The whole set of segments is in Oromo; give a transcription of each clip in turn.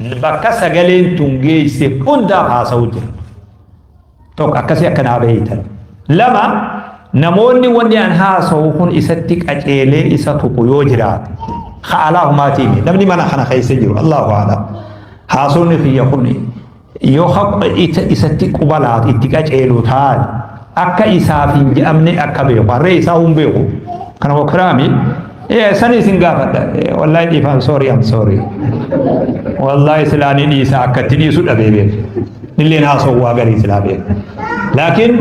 Bakka sagaleen tun geesse hundaaf haasa'u jira. Tokko akkasii akka naa beeytan. Lama, namoonni wanni an haasa'u kun isatti qaceelee isa tuqu yoo jiraate, ka alaa humaatiimi namni mana kana keessa jiru, Allahu a'lam. Haasawni kiyya kun yoo isatti quba laatu itti qaceelu taate, akka isaaf hin je'amne akka beeku, harree isaa hin beeku. Kana hokraami sani isin gaafadha. Wallahi dhiifaan, sorry, I'm sorry. Wallahi silaa ni dhiisa, akka itti dhiisu dhabee beeku. Illeen haasawuu waa garii silaa beeku. Laakiin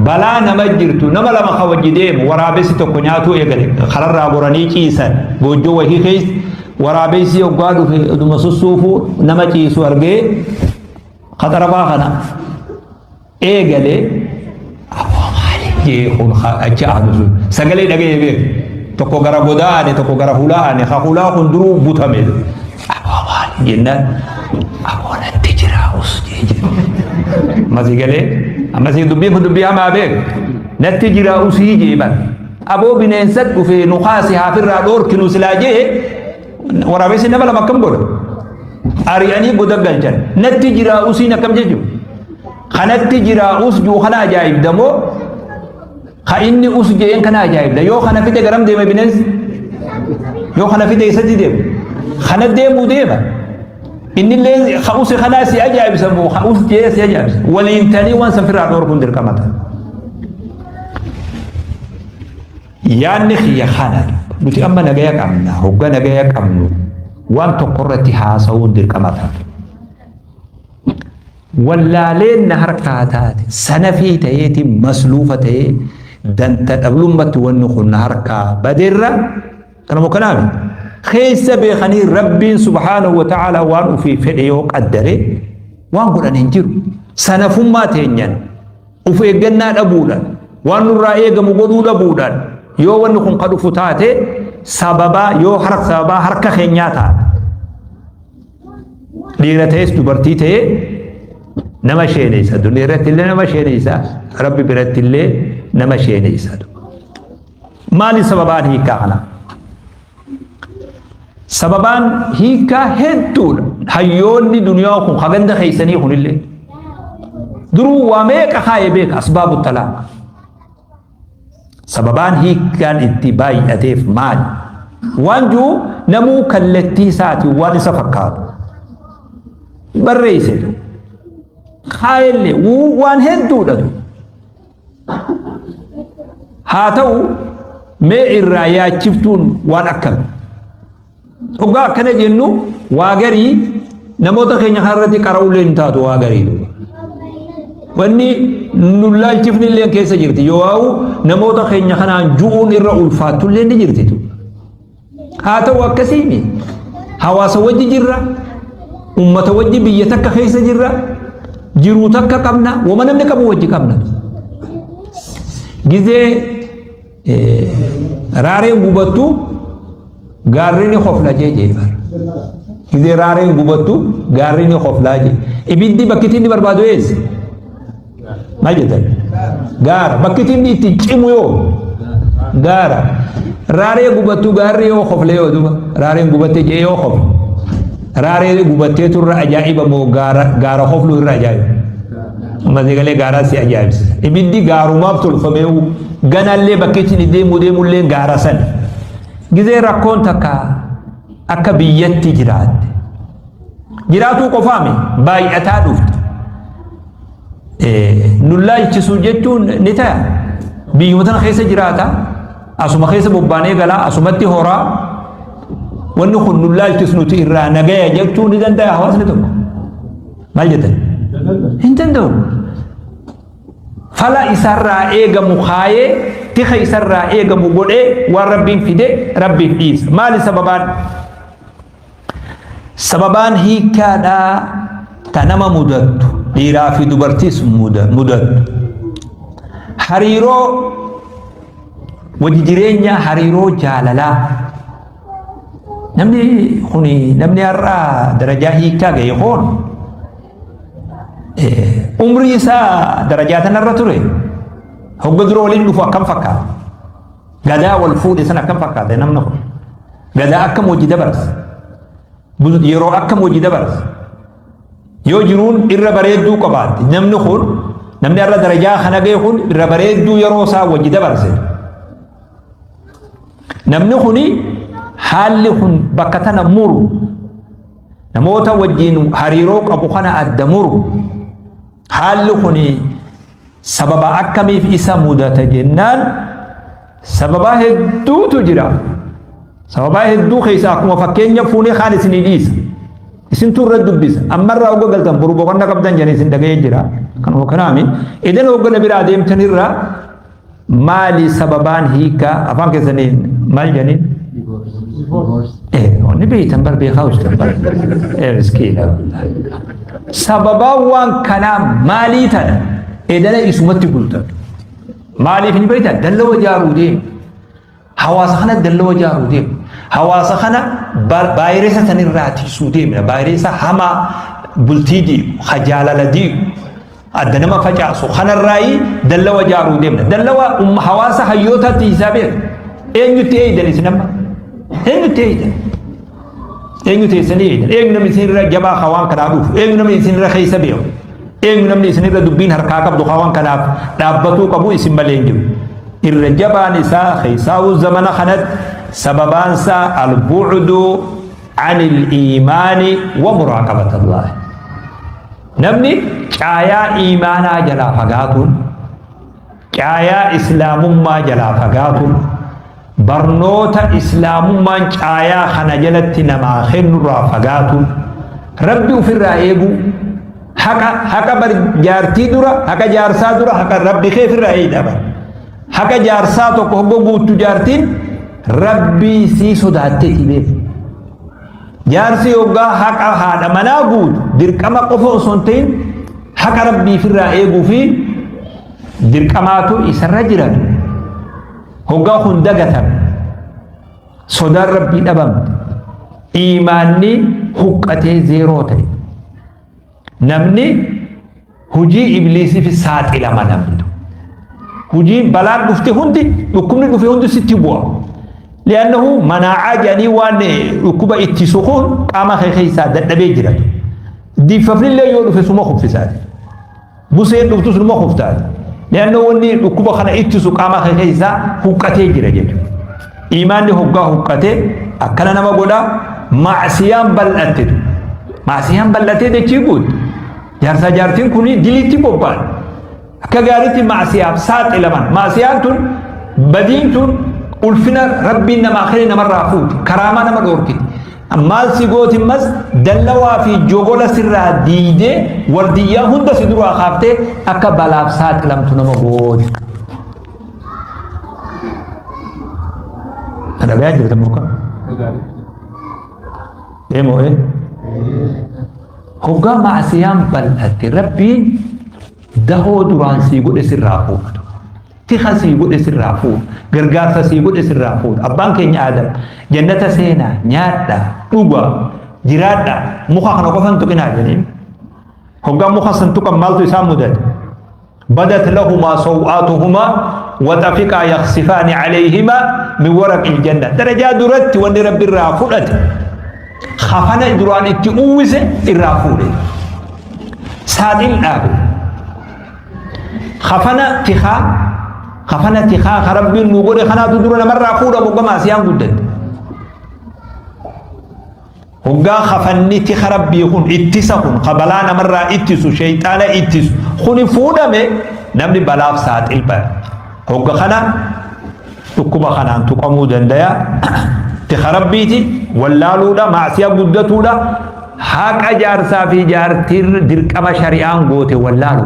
balaa nama jirtu, nama lama ka wajji deemu waraabessi tokko nyaatuu eegale. Kararraa goranii ciisan goojjoo wahii keessa. Waraabessi hoggaa dhufe oduma sussuufuu nama ciisu argee kaxarafaa kana eegale. Aboo, maali jee kun achi aanu sun sagalee dhaga'ee beeku. Tokko gara godaa aane, tokko gara hulaa aane. Ka hulaa kun duruu butame. Aboo, maali jennaan, aboo natti jira us jee jedhe. Ammasii galee, ammasii dubbiin kun dubbii hamaa beeku. Natti jira usii jee bar. Aboo, bineensa dhufee nu kaasi, haafirraa dhoorkinu silaa jee. Waraabessi nama lama akkam godha? Ari'anii goda galchan. Natti jira usiin akkam jechuudha? Kanatti jira us juu kana ajaa'ibda moo ka inni us jeen kana ajaa'ibda? Yoo kana fixe garam deema bineensi? Yoo kana fixe isatti deema? Kana deemuu deema. Innillee ka use kanaa si ajaa'ibsa moo ka us jee si ajaa'ibsa? Waliin tanii waan san firraa dhoorkuun dirqama ta'a. Yaadni kiyya kana. Nuti amma nagaya qabna. Hogga nagaya qabnu waan tokko irratti haasa'uun dirqama ta'a. Wallaaleen na harkaa taate, sanafii ta'eeti, masluufa ta'ee, danta dhablummatti wanni kun na harkaa badeerra. Kanamo kanaami keessa beekanii Rabbiin subhaanahu wa ta'ala waan ofii fedhe yoo qaddare waan godhan hin jiru. Sanafummaa teenyan, of eeggannaa dhabuudhaan, waan nurraa eegamu godhuu dhabuudhaan yoo wanni kun ka dhufu taate, sababaa yoo harka sababaa harka keenyaa taate, dhiira ta'es dubartii ta'ee nama sheeneysa. Duniyaa irratti illee nama sheeneysa, Rabbi biratti illee nama sheeneysa. Maali sababaan hiikaa kana? Sababaan hiikaa hedduudha. Hayyoonni duniyaa kun haganda keessanii kunillee duruu waa meeqa kaayee beeka. Asbaabu talaaq, sababaan hiikkaan itti baay'ateef maali waan jiru, namuu kallattii isaatiin waan isa fakkaatu barreesse kaayellee waan hedduudha. Haa ta'u, mee irraa yaachiftuun waan akkam dhugaa akkana jennu, waa garii namoota keenya kanarratti qara'ullee hin taatu. Waa garii wanni nu laalchifni illee keessa jirti, yoo waa'u namoota keenya kanaan ju'uun irra ulfaattullee ni jirti. Haa ta'u, akkasiimi hawaasa wajji jirra, ummata wajji biyya takka keessa jirra, jiruu takka qabna, wama namni qabu wajji qabna. Gizee raareen gubattu gaarri ni kofla jee jee bara. Gizee raareen gubattu gaarri ni koflaa jee. Ibiddi bakki inni barbaadu eessa? Maal jettan? Gaara. Bakki inni itti cimu yoo gaara. Raaree gubattu gaarri yoo kofle, yoo duba raareen gubatte jee yoo kofle. Raaree gubattee turra ajaa'iba moo gaara gaara koflu irra ajaa'iba? Amma galee gaaraa si ajaa'ibsiisa. Ibiddi gaarumaaf tolfamee ganallee bakki inni deemu deemullee gaara sana. Gizee rakkoon takka akka biyyatti jiraatte. Jiraatuu qofaami, baay'ataa dhufte. Nu laalchisu jechuun ni ta'a. Biyyuma tana keessa jiraata. Asuma keessa bobbaanee galaa, asumatti horaa. Wanni kun nu laalchisu, nuti irraa nagaya jechuu ni danda'a hawaasni tokko? Maal jettan? Hin danda'u. Fala isarraa eegamu kaayee, tika isarraa eegamu godhee, waan Rabbiin fide Rabbiif dhiisa. Maali sababaan? Sababaan hiikkaadhaa ta nama mudattu, dhiiraa fi dubartiis mudattu. Hariiroo wajji jireenyaa, hariiroo jaalalaa. Namni kuni, namni har'a darajaa hiikkaa gahe kun, umrii isaa darajaa tanarra ture. Hogga dura waliin dhufu akkam fakkaata? Gadaa wal fuudhe sana akkam fakkaata namni kun? Gadaa akkam hojii dabarsa? Yeroo akkam hojii dabarsa? Yoo jiruun irra bareedduu qabaatte namni kun namni irra darajaa kana ga'e kun irra bareedduu yeroo isaa wajji dabarse. Namni kuni haalli kun bakka tana muru namoota wajjiin hariiroo qabu kana adda muru haalli kuni sababa akkamiif isa mudata jennaan sababa hedduutu jira. Sababaa hedduu keessaa akkuma fakkeenya fuunee kaan isinii dhiisa. Isintu irra dubbisa. Ammarraa hogga galtan boru boqonna qabdan jedhanii isin dhaga'ee jira. Kanuma kanaami. Idan hogga na biraa deemtanirra maali sababaan hiikaa afaan keessaniin maal jedhaniin? Wanni beektan bar beekaa hojjetan bar. Miskiina. Sababaan waan kanaa maalii tana edana isumatti bultan. Maaliif hin beektan? Dallawa jaaruu deemu. Hawaasa kana dallawa jaaruu deemna. Hawaasa kana vaayirasa sanirraa tiksuu deemna. Vaayirasa hamaa bultii diigu, ka jaalala diigu, adda nama facaasu kanarraayi dallawa jaaruu deemna. Dallawa hawaasa hayyootaatti hisaa beeku. Eenyutti eeydan isin amma? Eenyutti eeydan? Eenyu teessanii eeydan? Eenyu namni isinirra jabaa ka waan kanaa dhufu? Eenyu namni isinirra keessa beeku? Eenyu namni isinirra dubbiin harkaa qabdu ka waan kanaaf dhaabbatuu qabu isin malee hin jiru. Irra jabaan isaa keessaawuu zamana kanatti sababaan isaa al-bu'du anil iimaani wa muraaqabat Allah. Namni caayaa iimaanaa jalaa fagaatuun, caayaa islaamummaa jalaa fagaatuun, barnoota islaamummaan caayaa kana jalatti namaa kennurraa fagaatuun, Rabbi ofirraa eeguu, haqa haqa bar jaartii dura haqa jaarsaa dura haqa rabbi kee ofirraa eegda bar haqa jaarsaa tokko hogga guuttu jaartiin rabbii sii sodaatteeti beeku jaarsi hoggaa haqa haadha manaa guutu dirqama qofa osoo hin ta'in haqa rabbii ofirraa eeguu fi dirqamaatu isarra jiratu hoggaa kun dagatame Sodaan Rabbii dhabamte. Iimaanni huqqatee zeeroo ta'e. Namni hujii ibliisiif saaxilama namni. Hujiin balaan dhufte hundi dhukkubni dhufe hundi sitti bu'a. Li'annahu manaacaa jedhanii waan dhukkuba ittisu kun qaama kee keessaa dadhabee jira. Diiffafnillee yoo dhufe suma kuffisaati. Buseen dhuftu sunuma kuftaati. Li'annoo wanni dhukkuba kana ittisu qaama kee keessaa huqqatee jira jechuudha. Iimaanni hoggaa huqqatee akkana nama godha macsiyaan bal'attetu. Macsiyaan bal'atee dachii guutte. Jaarsaa jaartiin kun diliitti bobba'an. Akka gaariitti macsiyaaf saaxilaman. Macsiyaan tun badiin tun ulfina rabbiin namaa kenne namarraa fuuti. Karaamaa nama dhoorkiti. Maal si gooti ammas dallawaa fi jogola sirraa diidee wardiyyaa hunda si duraa kaaftee akka balaaf saaxilamtu nama gooti. Dhagayaa jirta muka? Deemoo ee? Hoggaa maasiyaan bal'atte rabbiin dahoo duraan sii godhe sirraa fuudhatu. Tika sii godhe sirraa fuudha. Gargaarsa sii godhe sirraa fuudha. Abbaan keenya Aadam jannata seenaa, nyaadhaa, dhugaa, jiraadhaa, muka kana qofa hin tuqinaa jedheen. Hoggaa muka san tuqan maaltu isaan mudate? Badat lahumaa saw'aatuhumaa waxafiqaa yaksifaani alayhimaa min waraqil janna. Darajaa duratti wanni Rabbi irraa fudhate kafana duraan itti uwwise irraa fuudhe. Saaxil dhaabe. Kafana tikaa kafana tikaa ka rabbiin nu godhe kanaatu dura namarraa fuudha mogga maasiyaan guddatte. Hoggaa kafanni tika rabbii kun ittisa kun ka balaa namarraa ittisu sheeyxaana ittisu kuni fuudhame namni balaaf saaxil baya. Hogga kana dhukkuba kanaan tuqamuu dandaya. Tika rabbiiti wallaaluudha maasiyaa guddatuudha Haqa jaarsaa fi jaartiin dirqama shari'aan goote wallaalu.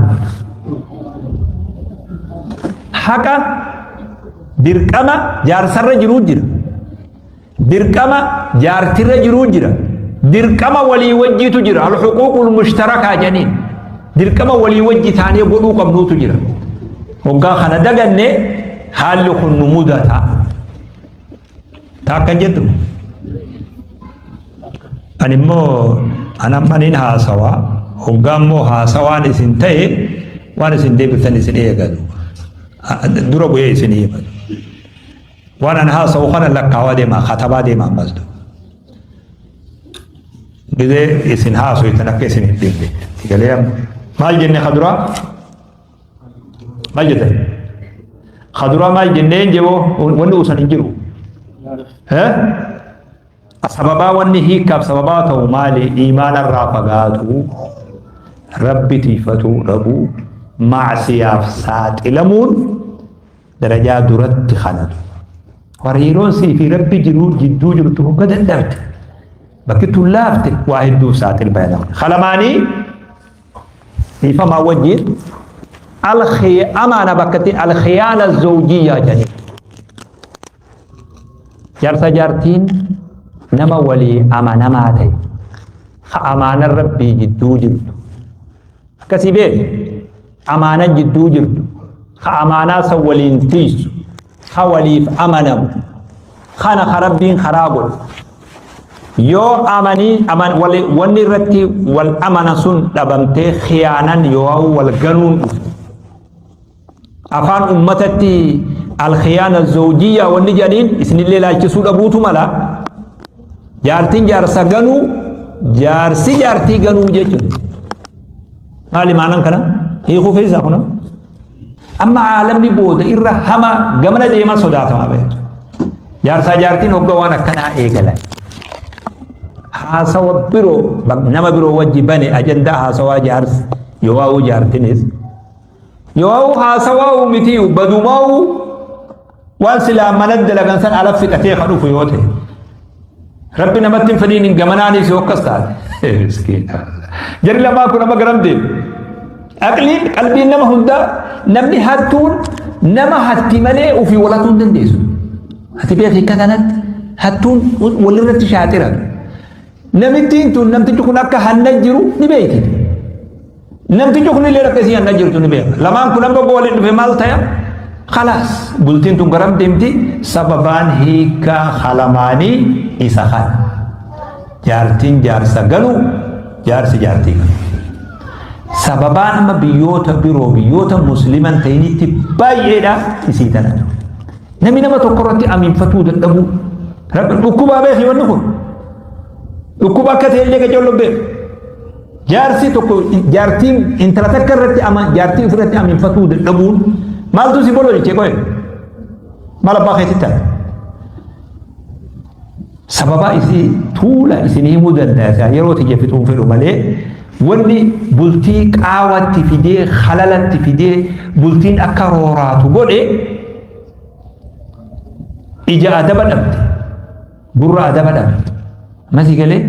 Haqa dirqama jaarsarra jiruu jira. Dirqama jaartirra jiruu jira. Dirqama walii wajjiitu jira. Alhuquuqul mushtarakaa jedhaniin. Dirqama walii wajji taanee godhuu qabnuutu jira. Hoggaa kana daganne haalli kun nu mudata. Taa akkan jettu. Ani immoo an amma nin haasawa hoggaa immoo haasawaan isin ta'e waan isin deebiftan isin eegatu. Dura bu'ee isin himatu. Waan an haasawu kana lakkaawaa deemaa katabaa deemaa ammas. Gizee isin haasoytan akka isin hin dhibne. Galee amma maal jenne kaduraa? Maal jettan? Kaduraa maal jenneen jeboo wanni usan hin jiru. Sababaa wanni hiikkaaf sababaa ta'u maali? Iimaana irraa fagaatuu, Rabbi tiifatuu dhabuu, macsiyaaf saaxilamuun darajaa duratti kanatu. Hariiroon sii fi Rabbi jiruu jidduu jirtu hogga dadhabde, bakki tun laafte, waa hedduuf saaxil baya namni. Kalamaanii dhiifamaa wajjin amaana bakkatti alkhiyaana zawjiyyaa jedhanii. Jaarsa jaartiin nama walii amanamaa ta'e ka amaanan Rabbii jidduu jirtu akkasii beeki, amaanan jidduu jirtu, ka amaanaa san waliin tiisu, ka waliif amanamu kana ka Rabbiin karaa godhu, yoo amanii aman wanni irratti wal amana sun dhabamtee khiyaanan yoo wal ganuun dhufte, afaan ummatatti alkhiyaana zawjiyyaa wanni jedhaniin isinillee laalchisuu dhabuutu mala. Jaartiin jaarsa ganuu, jaarsi jaartii ganuu jechuudha. Maali maanan kana hiikuu keessaa kuna amma aalamni booda irra hama gamana deemaa sodaatamaa bahe. Jaarsaa jaartiin hogga waan akkanaa eegalan, haasawa biroo nama biroo wajji bane, ajandaa haasawaa jaarsi yoo waa'uu, jaartinis yoo haasawaa miti, badumaa waan silaa mana dalagan san ala fixatee ka dhufu yoo ta'e, Rabbi namatti hin fedhiin hin gamanaanis yoo akkas taate. Miskiina. Jarri lamaan kun amma garam deemu? Aqliin qalbiin nama hundaa, namni hattuun nama hatti malee ofii walatuu hin dandeessu. Ati beeki, akka kanatti hattuun walirratti shaaxira. Namittiin tun namtichi kun akka hanna jiru ni beekti. Namtichi kun illee akka isii hanna jirtu ni beeka. Lamaan kun amma waliin dhufe maal ta'a? Khalaas, bultiin tun garam deemti? Sababaan hiikaa halamaanii isa kana. Jaartiin jaarsa galu, jaarsi jaartii galu. Sababaan amma biyyoota biroo, biyyoota musliman ta'initti baay'eedha isii tanatu. Namni nama tokko irratti aminfatuu dadhabuu. Rabbi dhukkubaa beeki, wanni kun. Dhukkuba akka ta'e illee qajeelloon beeku. Jaarsi tokko jaartiin intala takka irratti ama jaartii ofirratti aminfatuu dadhabuun maaltu si bololiche qoye? Maal abbaa keetti taate? Sababa isii tuula isin himuu danda'a, yeroo tiyya fixuun fedhu malee, wanni bultii qaawatti fidee, halalatti fidee, bultiin akka rooraatu godhe, ija adaba dhabde, gurra adaba dhabde. Masii galee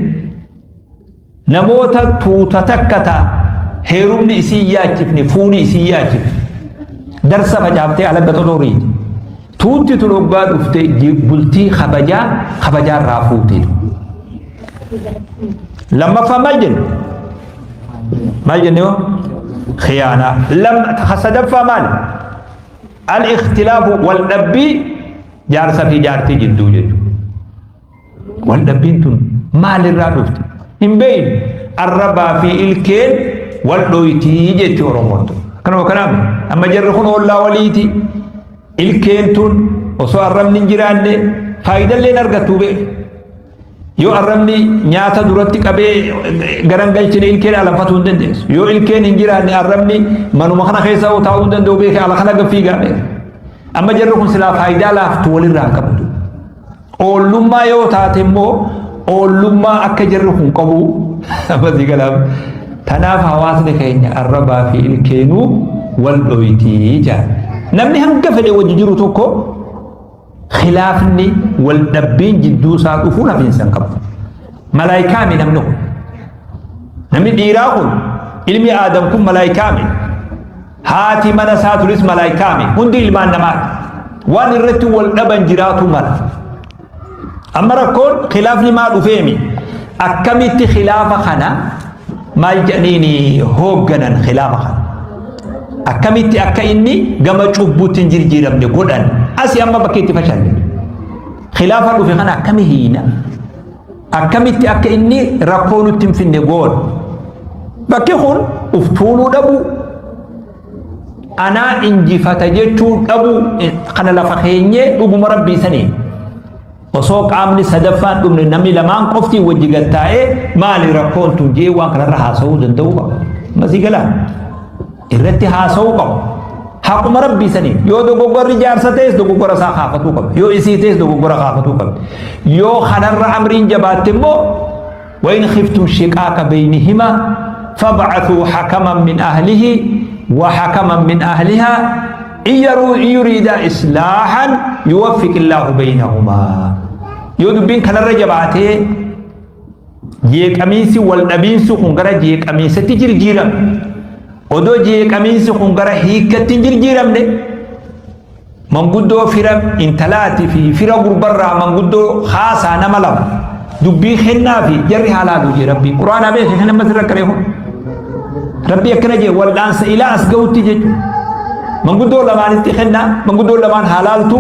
namoota tuuta takka ta heerumni isii yaachifne, fuuni isii yaachifne, darsa facaaftee alagga xoxoriiti. Tuutti tun hoggaa dhufte bultii kabajaa kabajaa irraa fuute. Lammaffaa maal jenne? Maal jenne yoo? Khiyaanaa. Sadaffaa maali? Al-ikhtilaafu, wal dhabbii jaarsa fi jaartii jidduu jechuudha. Wal dhabbiin tun maalirraa dhufte? Hin beeynu. Arrabaa fi ilkeen wal dhoytii jetti Oromoon tun. Kanuma kanaaf amma jarri kun ollaa waliiti. Ilkeen tun osoo arrabni hin jiraanne faayidallee hin argattu beeku. Yoo arrabni nyaata duratti qabee garan galchine, ilkeen alanfatuu hin dandeessu. Yoo ilkeen hin jiraanne, arrabni manuma kana keessa taa'uu hin danda'u beeke, ala kana gaffiigaa beeke. Amma jarri kun silaa faayidaa laaftu walirraa hin qabdu. Oollummaa yoo taate immoo oollummaa akka jarri kun qabu amma galaaf. Tanaaf hawaasni keenya arrabaa fi ilkeenuu wal dhoytii jaa. Namni hanga fedhe wajji jiru tokko khilaafni, wal dhabbiin jidduu isaa dhufuun hafiinsa hin qabu. Malaayikaami namni kun. Namni dhiiraa kun, ilmi Aadam kun malaayikaami. Haati mana isaa tunis malaayikaami. Hundi ilmaan namaati. Waan irratti wal dhaban jiraatu mala. Amma rakkoon khilaafni maa dhufeemi? Akkamitti khilaafa kana maal jedhaniini hoogganan khilaafa kana? Akkamitti akka inni gama cubbuutti hin jirjiiramne godhan? Asi amma bakka itti fashalle. Khilaafa dhufe kana akkami hiina? Akkamitti akka inni rakkoo nutti hin finne goona? Bakki kun uf tuuluu dhabuu, anaa injifata jechuu dhabuu kana lafa keenyee dhuguma Rabbii saniin. Osoo qaamni sadaffaan dhumne namni lamaan qofti wajji gad taa'ee maali rakkoon tun jee waan kanarra haasa'uu danda'uu qaba. Masii galaa irratti haasa'uu qabu. Haquma rabbii saniin yoo dogoggorri jaarsa ta'es dogoggora isaa kaafatuu qaba. Yoo isii ta'es dogoggora kaafatuu qabdi. Yoo kanarra amriin jabaatte immoo وإن خفتم شقاق بينهما فابعثوا حكما من أهله وحكما من أهلها إن يريدا إصلاحا يوفق الله بينهما. Yoo dubbiin kanarra jabaatee jeeqamiinsi wal dhabiinsi kun gara jeeqamiinsatti jirjiirame, odoo jeeqamiinsi kun gara hiikkatti hin jirjiiramne, manguddoo fira intalaatii fi fira gurbarraa manguddoo haasaa nama lama dubbii kennaa fi jarri haalaalu jee rabbii quraanaa beeke kan amma sirra qaree kun rabbii akkana jee wal'aansa ilaa as ga'utti jechuudha. Manguddoo lamaanitti kennaa, manguddoo lamaan haalaaltu.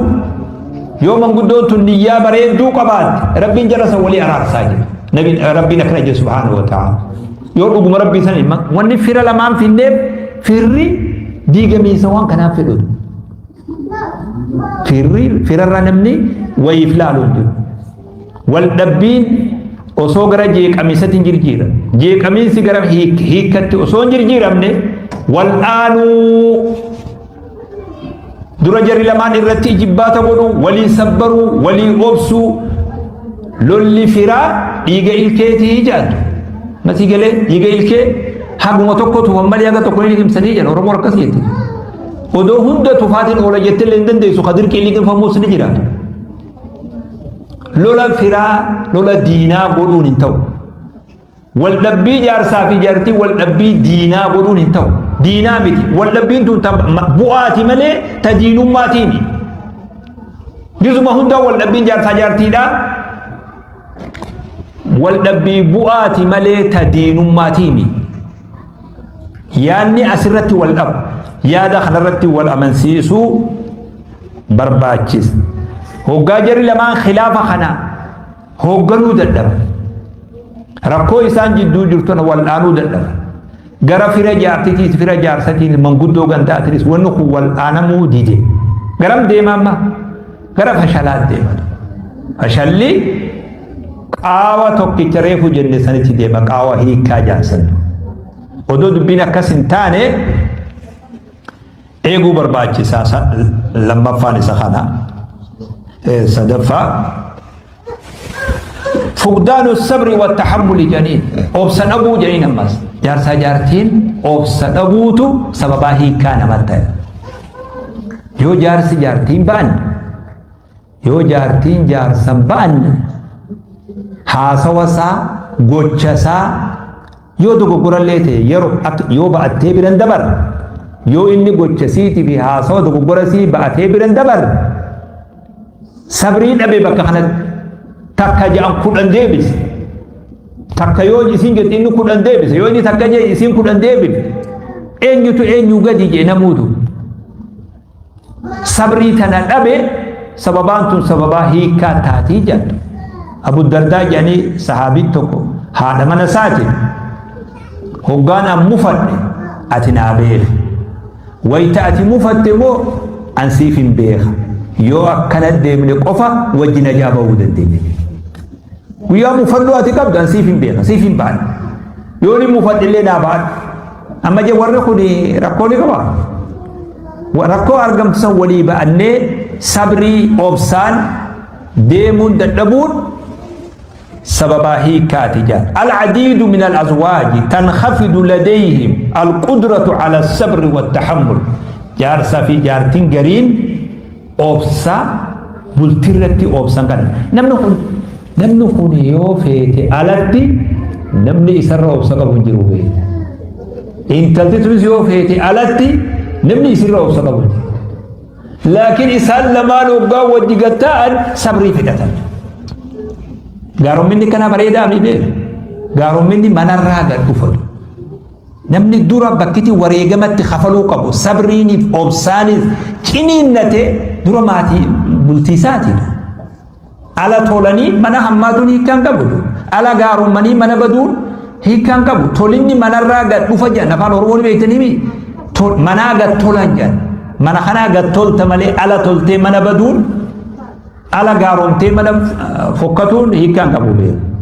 Yoo manguddoon tun niyyaa bareedduu qabaatte, rabbiin jara san walii araarsaa jedha. Nabiin rabbiin akkana jedhe subhaanahu wa ta'ala. Yoo dhuguma rabbii san wanni fira lamaan finneef, firri diigamiinsa waan kanaaf fedhu. Firri firarra namni wayiif laalu hin jiru. Wal dhabbiin osoo gara jeeqamiinsatti hin jirjiiramne, jeeqamiinsi gara hiikkatti osoo hin jirjiiramne, wal dhaanuu dura jarri lamaan irratti ijibbaata godhu, walii sabbaruu, walii obsuu. Lolli firaa dhiiga ilkeetii jaaddu. Masii galee dhiiga ilkee haguma tokko tufan malee haga tokko ni liqimsanii jedhan. Oromoo akkas jetti. Odoo hunda tufaatiin oola jettee illee hin dandeessu, ka dirqii liqimfamuus ni jira. Lola firaa lola diinaa godhuun hin ta'u. Waldhabbii jaarsaa fi jaartii waldhabbii diinaa godhuun hin ta'u. Diinaa miti. Waldhabbiin tun bu'aati malee ta diinummaatiini. Gizuma hundaa waldhabbiin jaarsaa jaartiidha. Waldhabbii bu'aati malee ta diinummaatiini. Yaadni asirratti wal dhabu. Yaada kanarratti wal amansiisuu barbaachisa. Hoggaa jarri lamaan khilaafa kana hoogganuu dadhaban, rakkoo isaan jidduu jirtu wal'aanuu dadhaban, gara fira jaartitiis fira jaarsatiin manguddoo gandaatiinis wanni kun wal'aanamuu dide, garam deema amma? Gara fashalaa deema. Fashalli qaawa tokkicha reefu jenne sanitti deema, qaawa hiikkaa jaarsan. Odoo dubbiin akkas hin taane eeguu barbaachisaa. Lammaffaan isa kana. Sadaffaa, fuqdaanu sabri wa tahammuli jedhaniin, obsa dhabuu jedhaniin. Ammas jaarsaa jaartiin obsa dhabuutu sababaa hiikkaa namatti ta'e. Yoo jaarsi jaartiin ba'an, yoo jaartiin jaarsan ba'an, haasawa isaa, gocha isaa yoo dogoggorallee ta'e yeroo yoo ba'attee biran dabar, yoo inni gocha siitii fi haasawa dogoggora sii ba'atee biran dabar, sabrii dhabe bakka kanatti takka ja'an 10 deebise. Takka yoo isiin jette inni 10 deebise, yoo inni takka jee isiin 10 deebifte, eenyutu eenyu gadi jee namuutu sabrii tana dhabe, sababaan tun sababaa hiikkaa taatii jedhu. Abu Dardaa jedhanii sahaabiin tokko haadha mana isaatiin, "Hoggaan an mufadhe ati naa beeki, wayta ati mufatte immoo an siif hin beeka. Yoo akkana deemne qofa wajji najaa bahuu dandeenya. Guyyaa mufannoo ati qabdu an siif hin beeka, siif hin baadhe. Yoo ni mufadhe illee naa baadhu." Amma jee warri kun rakkoo ni qaba. Rakkoo argamtu san walii ba'annee sabrii obsaan deemuun dadhabuun sababaa hiikkaati jedhan. العديد من الأزواج تنخفض لديهم القدرة على الصبر والتحمل. Jaarsaa fi jaartiin gariin obsa bultirratti obsan kana. Namni kun yoo feete alatti namni isarra obsa qabu hin jiru beekta. Intalti tunis yoo feete alatti namni isirra obsa qabu hin jiru. Laakiin isaan lamaan hoggaa wajji gatta'an sabrii fidhatan. Gaaromminni kana bareedaa mi beeku? Gaaromminni manarraa gad dhufatu. Namni dura bakkiti wareegamatti kafaluu qabu sabriiniif obsaanis ciniinnate dura maatii bultii isaati. Ala tolanii mana hammaatuun hiikkaan qabu. Ala gaarommanii mana baduun hiikkaan qabu. Tolinni manarraa gad dhufa jedhan afaan Oromoo ni beektanii mi? Manaa gad tolan jedhan. Mana kanaa gad tolta malee ala toltee mana baduun Ala gaaromtee mana fokkatuun hiikkaan qabu beeku.